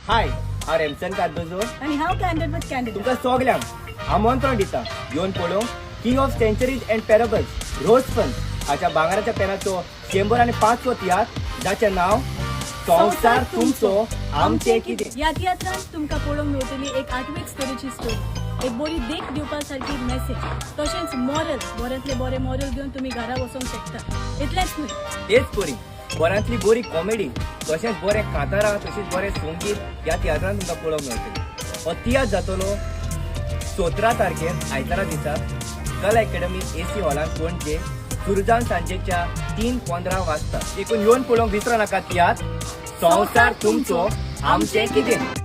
हाय, हांव रेमसन कार्दोजो. आनी हांव कॅन्डीड विथ कॅन्डीड. तुमकां सगल्यांक आमंत्रण दिता येवन पळोवंक King of Centuries and Parables रोजफन हाच्या भांगराच्या पेनाचो 105वो तियात्र, जाचें नांव संवसार तुमचो आमचें कितें. ह्या तियात्रांत तुमकां पळोवंक मेळटली एक आठवेक स्टोरीची स्टोरी, एक बरी देख दिवपा सारकी मॅसेज, तशेंच मॉरल, बऱ्यांतले बरे मॉरल घेवन तुमी घरा वचोंक शकता. इतलेंच न्हय, तेच परी बऱ्यांतली बरी कॉमेडी, तशेंच बरें कांतारां, तशेंच बरें संगीत ह्या तियात्रांत तुमकां पळोवंक मेळटलें. हो तियात्र जातलो 17 तारखेर आयतारा दिसा कला अकॅडमी एसी हॉलांत, पणजे, सुरू जावन सांजेच्या 3:15 वाजता. देखून येवन पळोवंक विसरो नाका तियात्र संवसार तुमचो आमचें कितें.